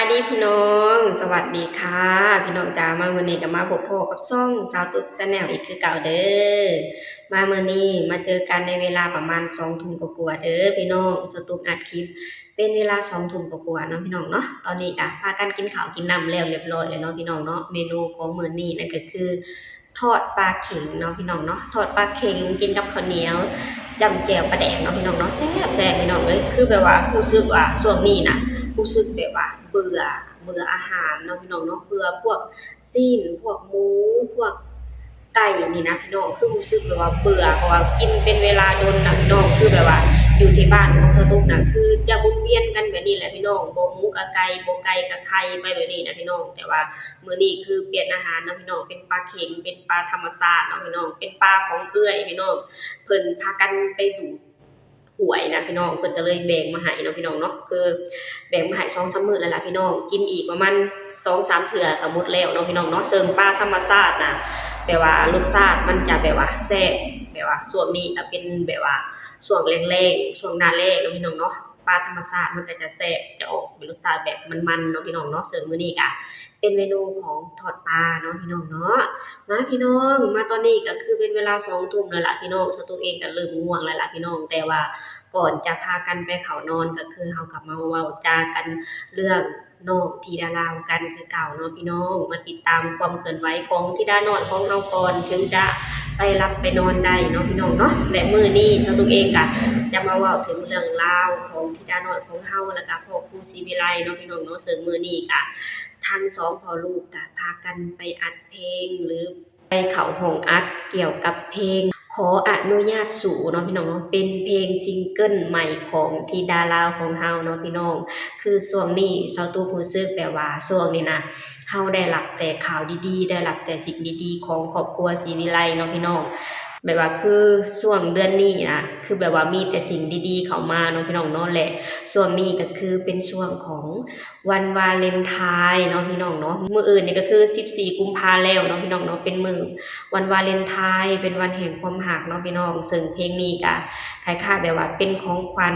ສະບາຍດີພີ່ນ້ອງ ສະຫວັດດີຄ່ະ ພີ່ນ້ອງຈ້າ. ມາມື້ນີ້ກໍມາພົບພໍ້ກັບຊ່ອງສາວຕຸກ Channel ອີກຄືເກົ່າເດີ. ມາມື້ນີ້ມາເຈີກັນໃນເວລາປະມານສອງທຸ່ມກວ່າໆເດີພີ່ນ້ອງ. ສາວຕຸກອັດຄລິບເປັນເວລາສອງທຸ່ມກວ່າໆເນາະພີ່ນ້ອງເນາະ. ຕອນນີ້ກໍພາກັນກິນເຂົ້າກິນນ້ຳແລ້ວລຽບຮ້ອຍແລ້ວເນາະພີ່ນ້ອງເນາະ. ເມນູຂອງມື້ນີ້ນັ້ນກໍຄື ທອດປາເຂັງເນາະພີ່ນ້ອງເນາະ, ທອດປາເຂັງກິນກັບເຂົ້າໜຽວ ຈ້ຳແຈ່ວປາແດກເນາະພີ່ນ້ອງເນາະ. ແຊບໆ ພີ່ນ້ອງເອີຍ. ຄືແບບວ່າຮູ້ສຶກວ່າຊ່ວງນີ້ນະ ຮູ້ສຶກແບບວ່າເບື່ອ ເບື່ອອາຫານເນາະພີ່ນ້ອງເນາະ, ເບື່ອພວກຊີ້ນ ພວກໝູ ພວກໄກ່ນີ້ນະພີ່ນ້ອງ. ຄືຮູ້ສຶກແບບວ່າເບື່ອ ເພາະວ່າກິນເປັນເວລາດົນນະພີ່ນ້ອງ. ຄືແບບວ່າຢູ່ທີ່ບ້ານຂອງສາວຕຸກນະ ຄືຈະໝູນວຽນກັນແບບນີ້ແຫຼະພີ່ນ້ອງ, ບໍ່ໝູກໍໄກ່ ບໍ່ໄກ່ກໍໄຂ່ ໄປແບບນີ້ນະພີ່ນ້ອງ. ແຕ່ວ່າ ມື້ນີ້ຄືປ່ຽນອາຫານເນາະພີ່ນ້ອງ, ເປັນປາເຂັງ ເປັນປາທຳມະຊາດເນາະພີ່ນ້ອງ, ເປັນປາຂອງເອື້ອຍພີ່ນ້ອງ. ເພິ່ນພາກັນໄປດູດຫ້ວຍນະພີ່ນ້ອງ, ເພິ່ນກໍເລີຍແບ່ງມາໃຫ້ເນາະພີ່ນ້ອງເນາະ. ຄືແບ່ງມາໃຫ້ສອງສາມມື້ແລ້ວລະພີ່ນ້ອງ, ກິນອີກປະມານສອງສາມເທື່ອກໍໝົດແລ້ວເນາະພີ່ນ້ອງເນາະ. ເຊິ່ງປາທຳມະຊາດນະ ແບບວ່າລົດຊາດມັນຈະແບບວ່າແຊບ, ແບບວ່າຊ່ວງນີ້ກໍເປັນແບບວ່າຊ່ວງແລ້ງໆ ຊ່ວງໜ້າແລ້ງເນາະພີ່ນ້ອງເນາະ. ປາທຳມະຊາດມັນກໍຈະແຊບ, ຈະອອກເປັນລົດຊາດແບບມັນໆເນາະພີ່ນ້ອງເນາະ. ເຊິ່ງມື້ນີ້ກະເປັນເມນູຂອງທອດປາເນາະພີ່ນ້ອງເນາະ. ມາພີ່ນ້ອງ ມາຕອນນີ້ກໍຄືເປັນເວລາສອງທຸ່ມແລ້ວລະພີ່ນ້ອງ, ສາວຕຸກເອງກໍເລີ່ມງ່ວງແລ້ວລະພີ່ນ້ອງ. ແຕ່ວ່າກ່ອນຈະພາກັນໄປເຂົ້ານອນ ກໍຄືເຮົາກໍມາເວົ້າຈາກັນເລື່ອງນ້ອງທິດາລາວກັນຄືເກົ່າເນາະພີ່ນ້ອງ. ມາຕິດຕາມຄວາມເຄື່ອນໄຫວຂອງທິດານ້ອຍຂອງເຮົາກ່ອນ ເຖິງຈະໄປຫຼັບໄປນອນໄດ້ເນາະພີ່ນ້ອງເນາະ. ແລະ ມື້ນີ້ສາວຕຸກເອງກໍຈະມາເວົ້າເຖິງເລື່ອງລາວຂອງທິດານ້ອຍຂອງເຮົາ ແລ້ວກໍພໍ່ຄູສີວິໄລເນາະພີ່ນ້ອງເນາະ. ເຊິ່ງມື້ນີ້ກໍທັງສອງພໍ່ລູກກໍພາກັນໄປອັດເພງ ຫຼື ໄປເຂົ້າຫ້ອງອັດກ່ຽວກັບເພງ ຂໍອະນຸຍາດສູເນາະພີ່ນ້ອງເນາະ, ເປັນເພງຊິງເກິນໃໝ່ຂອງທິດາລາວຂອງເຮົາເນາະພີ່ນ້ອງ. ຄືຊ່ວງນີ້ສາວຕຸກຮູ້ສຶກແບບວ່າຊ່ວງນີ້ນະ ເຮົາໄດ້ຮັບແຕ່ຂ່າວດີໆ ໄດ້ຮັບແຕ່ສິ່ງດີໆຂອງຄອບຄົວສີວິໄລເນາະພີ່ນ້ອງ. ແບບວ່າຄືຊ່ວງເດືອນນີ້ນະ ຄືແບບວ່າມີແຕ່ສິ່ງດີໆເຂົ້າມາເນາະພີ່ນ້ອງເນາະ. ແລະ ຊ່ວງນີ້ກໍຄືເປັນຊ່ວງຂອງ ວັນວາເລັນທາຍເນາະພີ່ນ້ອງເນາະ. ມື້ອື່ນນີ້ກໍຄືສິບສີ່ກຸມພາແລ້ວເນາະພີ່ນ້ອງເນາະ, ເປັນມື້ວັນວາເລັນທາຍ ເປັນວັນແຫ່ງຄວາມຮັກເນາະພີ່ນ້ອງ. ເຊິ່ງເພງນີ້ກໍຄ້າຍໆແບບວ່າເປັນຂອງຂວັນ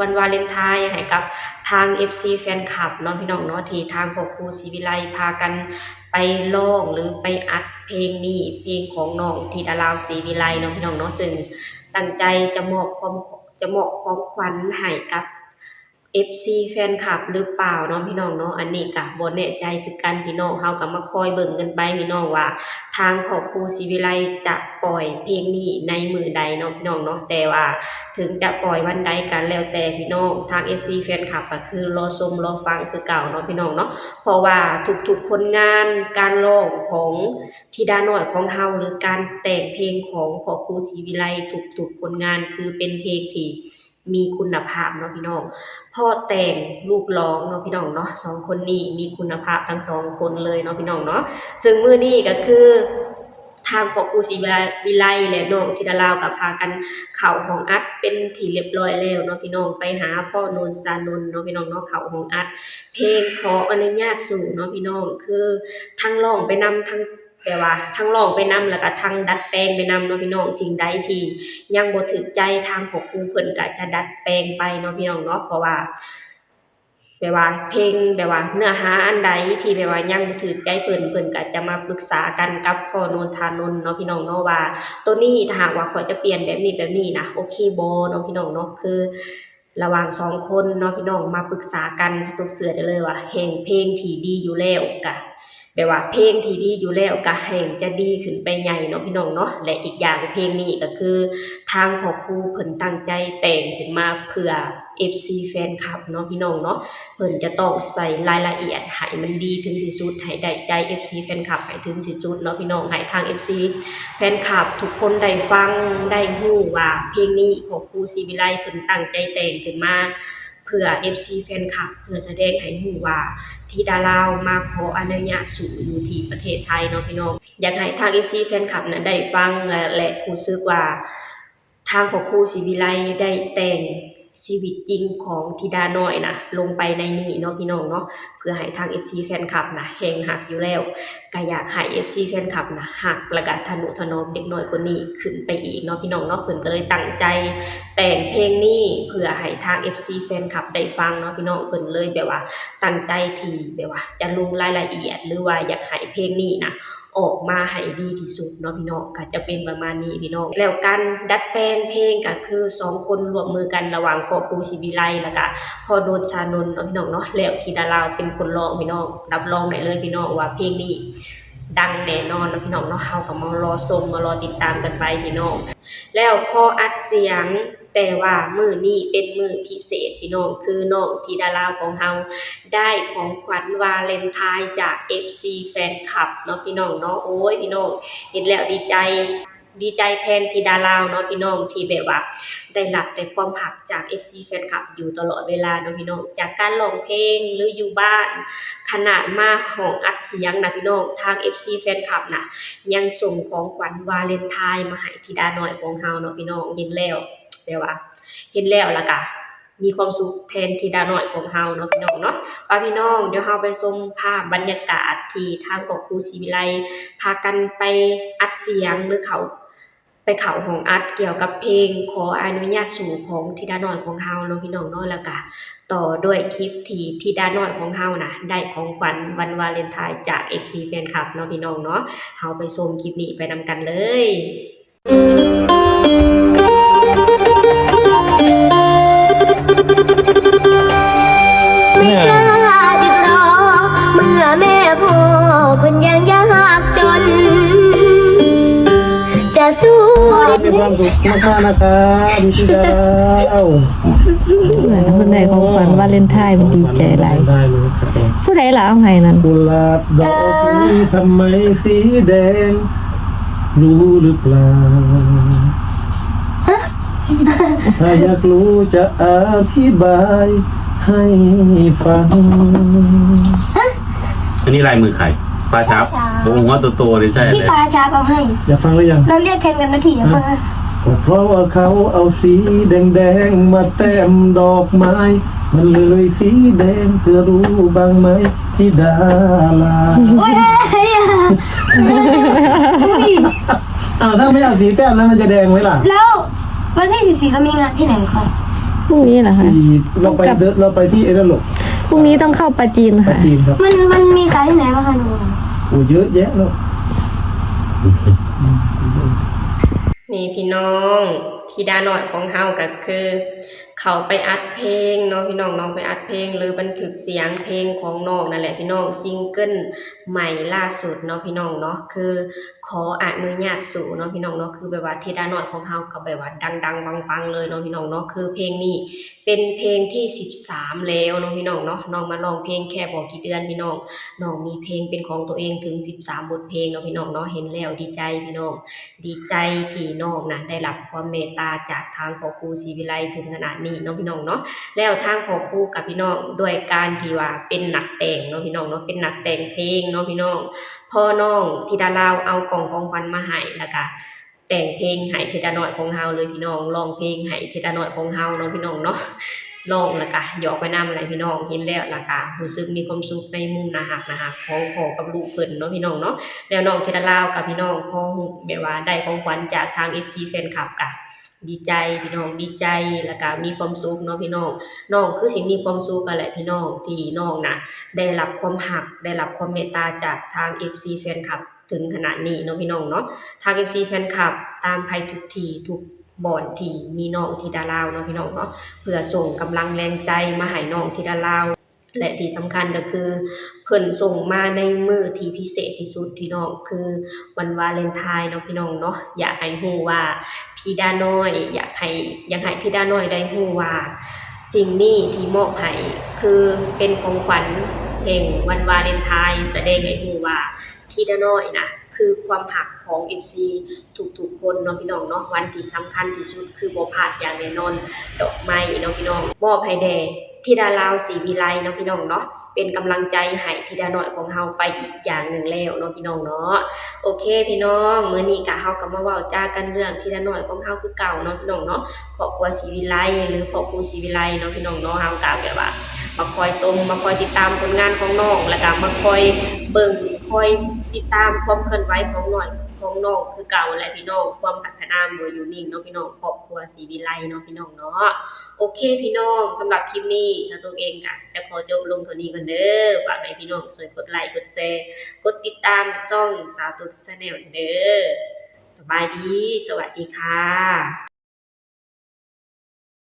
ວັນວາເລັນທາຍໃຫ້ກັບທາງເອັຟຊີແຟນຄລັບເນາະພີ່ນ້ອງເນາະ, ທີ່ທາງຄອບຄົວສີວິໄລພາກັນໄປຮ້ອງ ຫຼື ໄປອັດເພງນີ້ ເພງຂອງນ້ອງທິດາລາວສີວິໄລເນາະພີ່ນ້ອງເນາະ. ເຊິ່ງຕັ້ງໃຈຈະມອບຄວາມ ຈະມອບຂອງຂວັນໃຫ້ກັບ ເອັຟຊີແຟນຄລັບຫຼືເປົ່າເນາະພີ່ນ້ອງເນາະ, ອັນນີ້ກະບໍ່ແນ່ໃຈຄືກັນພີ່ນ້ອງ. ເຮົາກະມາຄອຍເບິ່ງກັນໄປພີ່ນ້ອງວ່າ ທາງຄອບຄົວສີວິໄລຈະປ່ອຍເພງນີ້ໃນມື້ໃດເນາະພີ່ນ້ອງເນາະ. ແຕ່ວ່າເຖິງຈະປ່ອຍວັນໃດກະແລ້ວແຕ່ພີ່ນ້ອງ, ທາງເອັຟຊີແຟນຄລັບກະຄືລໍຊົມລໍຟັງຄືເກົ່າເນາະພີ່ນ້ອງເນາະ. ເພາະວ່າທຸກໆຜົນງານການຮ້ອງຂອງທິດານ້ອຍຂອງເຮົາ ຫຼື ການແຕ່ງເພງຂອງຄອບຄົວສີວິໄລ ທຸກໆຜົນງານຄືເປັນເພງທີ່ ມີຄຸນນະພາບເນາະພີ່ນ້ອງ, ເພາະແຕ່ງລູກຫຼອງເນາະພີ່ນ້ອງເນາະ. ສອງຄົນນີ້ມີຄຸນນະພາບທັງສອງຄົນເລີຍເນາະພີ່ນ້ອງເນາະ. ເຊິ່ງມື້ນີ້ກໍຄືທາງຄອບຄົວສີວິໄລ ແລະ ນ້ອງທິດາລາວກໍພາກັນເຂົ້າຫ້ອງອັດເປັນທີ່ລຽບຮ້ອຍແລ້ວເນາະພີ່ນ້ອງ, ໄປຫາພໍ່ໂນນຊານົນເນາະພີ່ນ້ອງເນາະ, ເຂົ້າຫ້ອງອັດເພງຂໍອະນຸຍາດສູເນາະພີ່ນ້ອງ. ຄືທັງຮ້ອງໄປນຳ ທັງ ແບບວ່າທັງຮ້ອງໄປນຳ ແລ້ວກະທັງດັດແປງໄປນຳເນາະພີ່ນ້ອງ. ສິ່ງໃດທີ່ຍັງບໍ່ຖືກໃຈ ທາງພໍ່ຄູເພິ່ນກະຈະດັດແປງໄປເນາະພີ່ນ້ອງເນາະ. ເພາະວ່າ ແບບວ່າເພງ ແບບວ່າເນື້ອຫາອັນໃດທີ່ແບບວ່າຍັງບໍ່ຖືກໃຈເພິ່ນ ເພິ່ນກະຈະມາປຶກສາກັນກັບພໍ່ໂນນທານົນເນາະພີ່ນ້ອງເນາະ ວ່າໂຕນີ້ຖ້າຫາກວ່າຂ້ອຍຈະປ່ຽນແບບນີ້ແບບນີ້ນະ ໂອເຄບໍ່ເນາະພີ່ນ້ອງເນາະ. ຄື ລະຫວ່າງສອງຄົນເນາະພີ່ນ້ອງ ມາປຶກສາກັນ ສາວຕຸກເຊື່ອໄດ້ເລີຍວ່າແຮ່ງເພງທີ່ດີຢູ່ແລ້ວກະ ແບບວ່າເພງທີ່ດີຢູ່ແລ້ວກະແຮ່ງຈະດີຂຶ້ນໄປໃຫຍ່ເນາະພີ່ນ້ອງເນາະ. ແລະ ອີກຢ່າງເພງນີ້ກະຄືທາງພໍ່ຄູເພິ່ນຕັ້ງໃຈແຕ່ງຂຶ້ນມາເພື່ອເອັຟຊີແຟນຄລັບເນາະພີ່ນ້ອງເນາະ. ເພິ່ນຈະຕ້ອງໃສ່ລາຍລະອຽດໃຫ້ມັນດີເຖິງທີ່ສຸດ ໃຫ້ໄດ້ໃຈເອັຟຊີແຟນຄລັບໃຫ້ເຖິງທີ່ສຸດເນາະພີ່ນ້ອງ. ໃຫ້ທາງເອັຟຊີແຟນຄລັບທຸກຄົນໄດ້ຟັງ ໄດ້ຮູ້ວ່າເພງນີ້ພໍ່ຄູສີວິໄລເພິ່ນຕັ້ງໃຈແຕ່ງຂຶ້ນມາ ເພື່ອເອັຟຊີແຟນຄລັບ ເພື່ອສະແດງໃຫ້ຮູ້ວ່າທິດາລາວມາຂໍອະນຸຍາດສູຢູ່ທີ່ປະເທດໄທເນາະພີ່ນ້ອງ. ຢາກໃຫ້ທາງເອັຟຊີແຟນຄລັບນະໄດ້ຟັງ ແລະ ແລະ ຮູ້ສຶກວ່າ ທາງພໍ່ຄູສີວິໄລໄດ້ແຕ່ງຊີວິດຈິງຂອງທິດານ້ອຍນະ ລົງໄປໃນນີ້ເນາະພີ່ນ້ອງເນາະ ເພື່ອໃຫ້ທາງເອັຟຊີແຟນຄລັບນະແຮ່ງຮັກຢູ່ແລ້ວ ກະຢາກໃຫ້ເອັຟຊີແຟນຄລັບນະຮັກ ແລ້ວກະທະນຸຖະໜອມເດັກນ້ອຍຄົນນີ້ຂຶ້ນໄປອີກເນາະພີ່ນ້ອງເນາະ. ເພິ່ນກໍເລີຍຕັ້ງໃຈແຕ່ງເພງນີ້ເພື່ອໃຫ້ທາງເອັຟຊີແຟນຄລັບໄດ້ຟັງເນາະພີ່ນ້ອງ. ເພິ່ນເລີຍແບບວ່າຕັ້ງໃຈທີ່ແບບວ່າຈະລົງລາຍລະອຽດ ຫຼືວ່າຢາກໃຫ້ເພງນີ້ນະ ອອກມາໃຫ້ດີທີ່ສຸດເນາະພີ່ນ້ອງ ກໍຈະເປັນປະມານນີ້ພີ່ນ້ອງ. ແລ້ວການດັດແປງເພງກໍຄືສອງຄົນຮ່ວມມືກັນ ລະຫວ່າງພໍ່ຄູສີວິໄລ ແລ້ວກະພໍ່ໂນນຊານົນເນາະພີ່ນ້ອງເນາະ. ແລ້ວທິດາລາວເປັນຄົນຮ້ອງພີ່ນ້ອງ ຮັບຮອງໄດ້ເລີຍພີ່ນ້ອງວ່າເພງນີ້ດັງແນ່ນອນເນາະພີ່ນ້ອງເນາະ. ເຮົາກໍມາລໍຊົມ ມາລໍຕິດຕາມກັນໄປພີ່ນ້ອງ. ແລ້ວພໍອັດສຽງ ແຕ່ວ່າມື້ນີ້ເປັນມື້ພິເສດພີ່ນ້ອງ ຄືນ້ອງທິດາລາວຂອງເຮົາໄດ້ຂອງຂວັນວາເລັນທາຍຈາກເອັຟຊີແຟນຄລັບເນາະພີ່ນ້ອງເນາະ. ໂອ້ຍ ພີ່ນ້ອງ ເຫັນແລ້ວດີໃຈ ດີໃຈແທນທິດາລາວເນາະພີ່ນ້ອງ ທີ່ແບບວ່າໄດ້ຮັບແຕ່ຄວາມຮັກຈາກເອັຟຊີແຟນຄລັບຢູ່ຕະຫຼອດເວລາເນາະພີ່ນ້ອງ. ຈາກການຮ້ອງເພງ ຫຼື ຢູ່ບ້ານ ຂະໜາດມາຫ້ອງອັດສຽງນະພີ່ນ້ອງ ທາງເອັຟຊີແຟນຄລັບນະ ຍັງສົ່ງຂອງຂວັນວາເລັນທາຍມາໃຫ້ທິດານ້ອຍຂອງເຮົາເນາະພີ່ນ້ອງ. ເຫັນແລ້ວ ແບບວ່າເຫັນແລ້ວລະກະມີຄວາມສຸກແທນທິດານ້ອຍຂອງເຮົາເນາະພີ່ນ້ອງເນາະ. ປະພີ່ນ້ອງ ດຽວເຮົາໄປຊົມພາບບັນຍາກາດທີ່ທາງພໍ່ຄູສີວິໄລພາກັນໄປອັດສຽງ ຫຼື ເຂົ້າ ໄປເຂົ້າຫ້ອງອັດກ່ຽວກັບເພງຂໍອະນຸຍາດສູຂອງທິດານ້ອຍຂອງເຮົາເນາະພີ່ນ້ອງເນາະ. ແລ້ວກະຕໍ່ດ້ວຍຄລິບທີ່ທິດານ້ອຍຂອງເຮົານະ ໄດ້ຂອງຂວັນວັນວາເລັນທາຍຈາກເອັຟຊີແຟນຄລັບເນາະພີ່ນ້ອງເນາະ. ເຮົາໄປຊົມຄລິບນີ້ໄປນຳກັນເລີຍ. ໄມ່ກ້າຢຸດລໍ ເມື່ອແມ່ພໍ່ເພິ່ນຍັງຍາກຈົນ ຈະສູ້ ມີຄວາມສຸກມາກໆ ນະຄັບ ທີ່ໄດ້ ເພິ່ນໄດ້ຂອງຂວັນວາເລັນທາຍ ເພິ່ນດີໃຈຫຼາຍ. ຜູ້ໃດລະເອົາໃຫ້ນັ້ນ? ກຸຫຼາບດອກສີທຳໄມສີແດງ ຮູ້ຫຼືເປົ່າ? ຖ້າຢາກຮູ້ຈະອະທິບາຍໃຫ້ຟັງ. ອັນນີ້ລາຍມືໃຜ? ປາຊາບ. ໂອ້ ຫົວໂຕໆ ນີ້ໃຊ່ເລີຍ. ທີ່ປາຊາບເອົາໃຫ້. ຢາກຟັງຫຼືຍັງ? ເຮົາລຽກແຂ່ງກັນນະທີ. ກໍເພາະວ່າເຂົາເອົາສີແດງໆ ມາແຕ້ມດອກໄມ້ ມັນເລີຍສີແດງ ເທື່ອຮູ້ບ້າງໄໝ ທິດາລາ. ໂອ້ຍ ອ້າວ ຖ້າໄມ່ເອົາສີແຕ້ມແລ້ວ ມັນຈະແດງໄໝລະ? ແລ້ວວັນທີສິບສີ່ ເຮົາມີງານທີ່ໃດຄະ? ພລຸ່ງນີ້ລະຄະ. ທີ່ເຮົາໄປ ເຮົາໄປທີ່ເອເດໂລ. ພລຸ່ງນີ້ຕ້ອງເຂົ້າປາຈີນ ປາຈີນຄະ. ມັນ ມັນມີຂາຍທີ່ໃດບ້າງຄະ? ໂອ້ ເຍອະແຍະເນາະ. ນີ້ພີ່ນ້ອງ ທິດານ້ອຍຂອງເຮົາກໍຄືເຂົ້າໄປອັດເພງເນາະພີ່ນ້ອງເນາະ, ໄປອັດເພງ ຫຼື ບັນທຶກສຽງເພງຂອງນ້ອງນັ້ນແຫຼະພີ່ນ້ອງ, ຊິງເກິນໃໝ່ລ່າສຸດເນາະພີ່ນ້ອງເນາະ, ຄືຂໍອະນຸຍາດສູເນາະພີ່ນ້ອງເນາະ. ຄືແບບວ່າທິດານ້ອຍຂອງເຮົາກໍແບບວ່າດັງໆປັງໆເລີຍເນາະພີ່ນ້ອງເນາະ. ຄືເພງນີ້ເປັນເພງທີສິບສາມແລ້ວເນາະພີ່ນ້ອງເນາະ, ນ້ອງມາຮ້ອງເພງແຄ່ບໍ່ກີ່ເດືອນພີ່ນ້ອງ, ນ້ອງມີເພງເປັນຂອງຕົວເອງເຖິງສິບສາມບົດເພງເນາະພີ່ນ້ອງເນາະ. ເຫັນແລ້ວດີໃຈພີ່ນ້ອງ. ດີໃຈທີ່ນ້ອງນະໄດ້ຮັບຄວາມເມດຕາຈາກທາງພໍ່ຄູສີວິໄລເຖິງຂະໜາດນີ້ເນາະພີ່ນ້ອງເນາະ. ແລ້ວທາງພໍ່ຄູກັບພີ່ນ້ອງ ດ້ວຍການທີ່ວ່າເປັນນັກແຕ່ງເນາະພີ່ນ້ອງເນາະ, ເປັນນັກແຕ່ງເພງເນາະພີ່ນ້ອງ, ພໍນ້ອງທິດາລາວເອົາກ່ອງຂອງຂວັນມາໃຫ້ ແລ້ວກະແຕ່ງເພງໃຫ້ທິດານ້ອຍຂອງເຮົາເລີຍພີ່ນ້ອງ, ຮ້ອງເພງໃຫ້ທິດານ້ອຍຂອງເຮົາເນາະພີ່ນ້ອງເນາະ. ຮ້ອງແລ້ວກະຢອກໄປນຳແຫຼະພີ່ນ້ອງ. ເຫັນແລ້ວແລ້ວກະຮູ້ສຶກມີຄວາມສຸກໃນມຸມໜ້າຮັກໜ້າຮັກຂອງພໍ່ກັບລູກເພິ່ນເນາະພີ່ນ້ອງເນາະ. ແລ້ວນ້ອງທິດາລາວກັບພີ່ນ້ອງ ພໍຮູ້ແບບວ່າໄດ້ຂອງຂວັນຈາກທາງເອັຟຊີແຟນຄລັບ ກະດີໃຈພີ່ນ້ອງ, ດີໃຈ ແລ້ວກະມີຄວາມສຸກເນາະພີ່ນ້ອງ. ນ້ອງຄືຊິມີຄວາມສຸກຫັ້ນແຫຼະພີ່ນ້ອງ ທີ່ນ້ອງນະໄດ້ຮັບຄວາມຮັກ ໄດ້ຮັບຄວາມເມດຕາຈາກທາງເອັຟຊີແຟນຄລັບ ເຖິງຂະໜາດນີ້ເນາະພີ່ນ້ອງເນາະ. ທາງເອັຟຊີແຟນຄລັບຕາມໄປທຸກທີ່ທຸກບ່ອນທີ່ມີນ້ອງທິດາລາວເນາະພີ່ນ້ອງເນາະ, ເພື່ອສົ່ງກຳລັງແຮງໃຈມາໃຫ້ນ້ອງທິດາລາວ ແລະ ທີ່ສຳຄັນກໍຄືເພິ່ນສົ່ງມາໃນມື້ທີ່ພິເສດທີ່ສຸດພີ່ນ້ອງ, ຄືວັນວາເລັນທາຍເນາະພີ່ນ້ອງເນາະ. ຢາກໃຫ້ຮູ້ວ່າທິດານ້ອຍ ຢາກໃຫ້ ຢາກໃຫ້ທິດານ້ອຍໄດ້ຮູ້ວ່າສິ່ງນີ້ທີ່ມອບໃຫ້ ຄືເປັນຂອງຂວັນແຫ່ງວັນວາເລັນທາຍ, ສະແດງໃຫ້ຮູ້ວ່າ ທິດານ້ອຍນະ ຄືຄວາມຮັກຂອງເອັຟຊີທຸກໆຄົນເນາະພີ່ນ້ອງເນາະ. ວັນທີ່ສຳຄັນທີ່ສຸດ ຄືບໍ່ພາດຢ່າງແນ່ນອນ ດອກໄມ້ເນາະພີ່ນ້ອງ ມອບໃຫ້ແດ່ ທິດາລາວ ສີວິໄລເນາະພີ່ນ້ອງເນາະ ເປັນກຳລັງໃຈໃຫ້ທິດານ້ອຍຂອງເຮົາໄປອີກຢ່າງໜຶ່ງແລ້ວເນາະພີ່ນ້ອງເນາະ. ໂອເຄພີ່ນ້ອງ ມື້ນີ້ກະເຮົາກະມາເວົ້າຈາກັນເລື່ອງທິດານ້ອຍຂອງເຮົາຄືເກົ່າເນາະພີ່ນ້ອງເນາະ ຄອບຄົວສີວິໄລ ຫຼື ພໍ່ຄູສີວິໄລເນາະພີ່ນ້ອງເນາະ. ເຮົາກະແບບວ່າມາຄອຍຊົມ ມາຄອຍຕິດຕາມຜົນງານຂອງນ້ອງ ແລ້ວກະມາຄອຍເບິ່ງ ຄອຍຕິດຕາມຄວາມເຄື່ອນໄຫວຂອງນ້ອຍ ຂອງນ້ອງຄືເກົ່າແຫຼະພີ່ນ້ອງ ຄວາມພັດທະນາບໍ່ຢູ່ນິ່ງເນາະພີ່ນ້ອງ ຄອບຄົວສີວິໄລເນາະພີ່ນ້ອງເນາະ. ໂອເຄພີ່ນ້ອງ ສຳລັບຄລິບນີ້ ສາວຕຸກເອງກະຈະຂໍຈົບລົງເທົ່ານີ້ກ່ອນເດີ. ຝາກໃຫ້ພີ່ນ້ອງຊ່ວຍກົດໄລ ກົດແຊ ກົດຕິດຕາມຊ່ອງສາວຕຸກ Channel ເດີ. ສະບາຍດີ ສະຫວັດດີຄ່ະ.